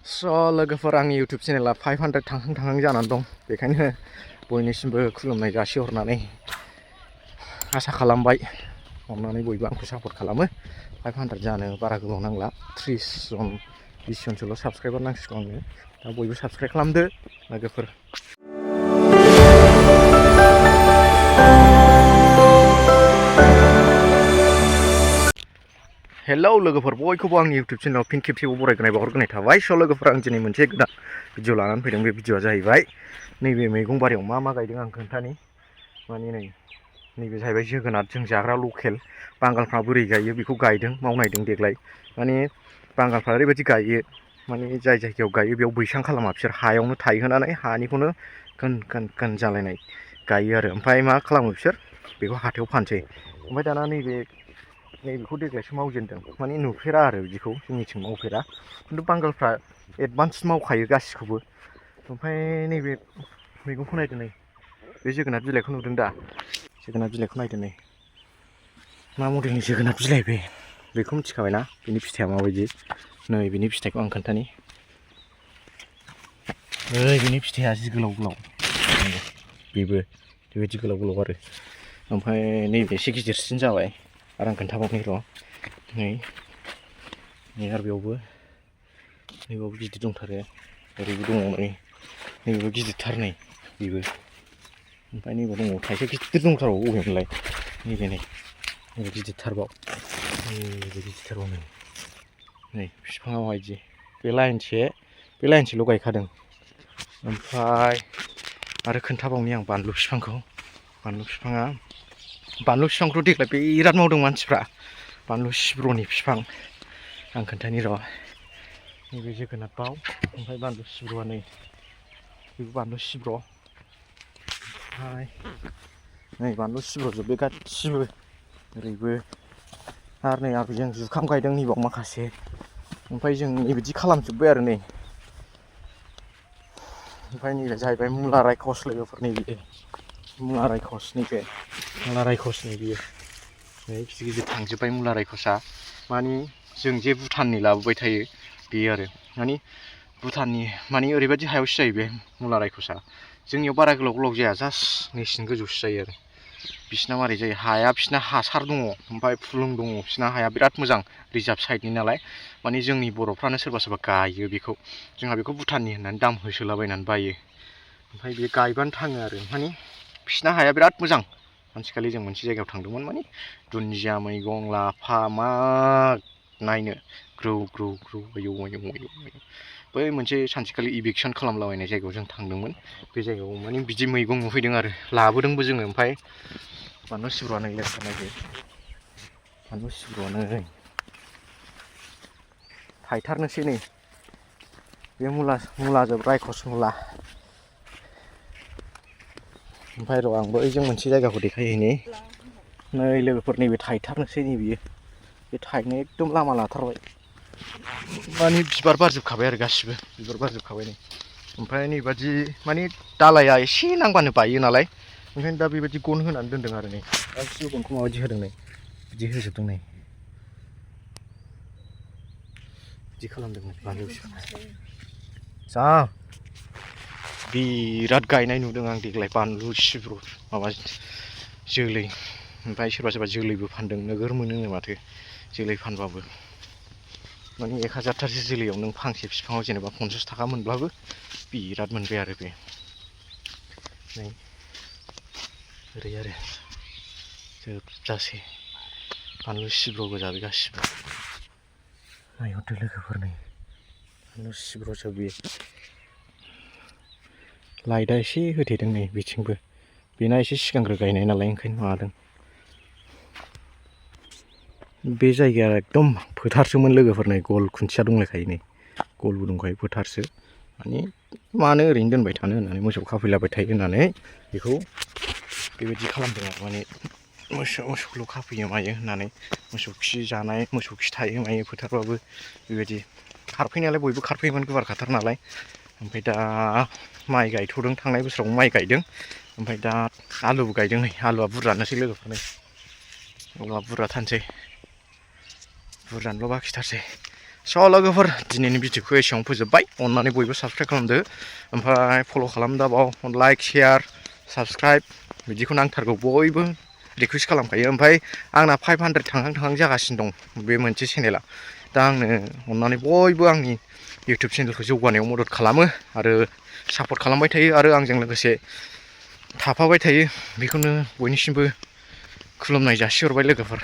स' लोगोफोर आंनि इउटुब चेनेला 500 थांहां जानानै दं। बेखायनो बयनिसिमबो खुलुमनाय जासिहरनानै आसा खालामबाय अननानै बयबो आंखौ सापर्ट खालामो। 500 जानो बारा गोबाव नांला, 30 जन 20 जनसोल' साबस्क्राइबार नांसिगौ आंनो। दा बयबो साबस्क्राइब खालामदो लोगोफोर। हेलौ लोगोफोर, बयखौबो आंनि इउटुब चेनेलाव फिन खेबसेबाव बरायनाय बावहरग्रोनाय थाबाय। स' लोगोफोर, आं दिनै मोनसे गोदान भिडिअ लानानै फैदों। बे भिडिअआ जाहैबाय नैबे मैगं बारियाव मा मा गायदों आं खोन्थानि। माने नैबे जाहैबाय जोगोनार, जों जाग्रा लकेल। बांगालफ्रा बोरै गायो बेखौ गायदों, मावनायदों देग्लाय। माने बांगालफ्रा ओरैबायदि गायो, माने जाय जायगायाव गायो बेयाव बैसां खालामा, बिसोर हायावनो थायहोनानै हानिखौनो खोन जालायनाय गायो आरो। ओमफ्राय मा खालामो बिसोर, बेखौ हाथायाव फानसै। ओमफ्राय दाना नैबेखौ देग्लायसो मावजेनदों। माने नुफेरा आरो बिदिखौ, जोंनिथिं मावफेरा। खिन्थु बांगालफ्रा एडभान्स मावखायो गासिखौबो। ओमफ्राय नैबे मैगंखौ नायदो, नै बे जोगोनार बिलाइखौ नुदों दा? जोगोनार बिलाइखौ नायदो, नै मा मडेलनि जोगोनार बिलाइ बेखौ मिथिखाबायना? बिनि फिथाइया माबायदि? नै बिनि फिथाइखौ आं खोन्थानि। बिनि फिथाइया जि गोलाव गोलाव, बेबो बेबायदि गोलाव गोलाव आरो। ओमफ्राय नैबे एसे गिदिरसिन जाबाय आरो आं खोन्थाबावनि र'। नै आरो नैबावबो गिदिर दंथारो, ओरैबो दङ, नैबेबो गिदिरथार, नै बेबो। ओमफ्राय नैबे दङ, थाइसे गिदिर दंथारबावो, बबेमोनलाय? नैबे गिदिरथारबाव, नैबे गिदिरथारबाव, नै बिफाङा माबायदि? बे लाइनसेल' गायखादों। ओमफ्राय आरो खोन्थाबावनि आं बानलु बिफांखौ। बानलु बिफांखौथ' देग्लाय बिराद मावदों मानसिफ्रा। बानलु सिब्र'नि बिफां आं खोन्थानि र'। नैबे जोगोनार बाव, ओमफ्राय बानलु सिब्र'आ नै बेबो बानलु सिब्र'। ओमफ्राय नै बानलु सिब्र'जोब बे गासिबो ओरैबो। आरो नै जों जुखाम गायदों नैबाव माखासे। ओमफ्राय जों बेबायदि खालामजोब्बाय आरो नै। ओमफ्राय नैबे जाहैबाय मुला रायखस लोगोफोर, नैबे मुला रायखस, नैबे मुला रायखसनि बियो नै गिदिर गिदिर थांजोब्बाय मुला रायखसआ। माने जों जे भुटाननि लाबोबाय थायो बेयो आरो। माने भुटाननि माने ओरैबायदि हायावसो जायो बे मुला रायखसआ। जोंनियाव बारा गोलाव गोलाव जाया, जास्ट नैसिनि गोजौसो जायो आरो। बिसिना मारै जायो, हाया बिसिना हासार दङ, ओमफ्राय फुलुं दङ, बिसिना हाया बिराद मोजां, रिजार्भ साइडनि नालाय। माने जोंनि बर'फ्रानो सोरबा सोरबा गायो बेखौ। जोंहा बेखौ भुटाननि होननानै दाम होसोलाबायनानै बायो। ओमफ्राय बे गायबानो थाङो आरो। माने बिसिना हाया बिराद मोजां। सानसेखालि जों मोनसे जायगायाव थांदोंमोन, माने दुन्दिया मैगं, लाफा, मा नायनो ग्रौ ग्रौ ग्रौ, आयौ। बै मोनसे सानसेखालि इभिकसन खालामलाबायनाय जायगायाव जों थांदोंमोन। बे जायगायाव माने बिदि मैगं नुहैदों आरो, लाबोदोंबो जोङो। ओमफ्राय बानलु सिब्र'आ नै बानलु सिब्र'आनो थायथारनोसै नै। बे मुलाजों रायखस मुला। ओमफ्राय र' आंबो ओइजों मोनसे जायगाखौ देखायहैनि। नै लोगोफोर, नैबे थायथारनोसै, नैबे बे थायनो एकदम लामा लाथारबाय। माने बिबार बारजोबखाबाय आरो, गासिबो बिबार बारजोबखाबाय नै। ओमफ्राय नैबादि माने दालाया एसे नांबानो बायो नालाय, ओंखायनो दा बेबायदि गन होनानै दोनदों आरो। नै गासिबो गनखौ माबायदि होदों, नै बिदि होजोबदों, नै बिदि खालामदों बानलु बिफाङा। जा बिराद गायनाय नुदों आं देग्लाय बानलु सिब्र' माबा जोलै। ओमफ्राय सोरबा सोरबा जोलैबो फानदों, नोगोर मोनो माथो जोलै फानबाबो। माने 1000थासो जोलैयाव नों फांसे बिफाङाव जेनेबा 50 थाखा मोनब्लाबो बिराद मोनबाय आरो बे। नै ओरै आरो जोबजासे बानलु सिब्र' गोजा बे गासिबो। नायहरदो लोगोफोर, नै बानलु सिब्र'सो बेयो। लाइटआ एसे होथेदों नै बिथिंबो, बेना एसे सिगांग्रो गायनाय नालाय ओंखायनो माबादों। बे जायगाया एकदम फोथारसोमोन लोगोफोर, नै गल खुन्थिया दंलायखायो, नै गलबो दंखायो, फोथारसो। माने मानो ओरैनो दोनबाय थानो होननानै, मोसौ खाफैलाबाय थायो होननानै बेखौ बेबायदि खालामदों आरो। माने मोसौल' खाफैयो मायो होननानै, मोसौ खि जानाय, मोसौ खि थायो मायो फोथारबाबो बेबायदि। खारफैनायालाय बयबो खारफैयोमोन, गुवार खाथार नालाय। ओमफ्राय दा माइ गायथ'दों, थांनाय बोसोराव माइ गायदों। ओमफ्राय दा आलुबो गायदों, नै आलुआ बुरजानोसै लोगोफोर, नै आलुआ बुरजाथारनोसै, बुरजानोल' बाखिथारसै। स' लोगोफोर दिनैनि भिडिअखौ एसेयावनो फोजोब्बाय अननानै बयबो साबस्क्राइब खालामदो ओमफ्राय फल' खालामदा बाव लाइक शेयार साबस्क्राइब बिदिखौ नांथारगौ बयबो रिकुवेस्ट खालामखायो ओमफ्राय आंना 500 थांहां जागासिनो दं बे मोनसे चेनेला दा आंनो अननानै बयबो आंनि इउटुब चेनेलखौ जौगानायाव मदद खालामो आरो सापर्ट खालामबाय थायो आरो आंजों लोगोसे थाफाबाय थायो बेखौनो बयनिसिमबो खुलुमनाय जासिहरबाय लोगोफोर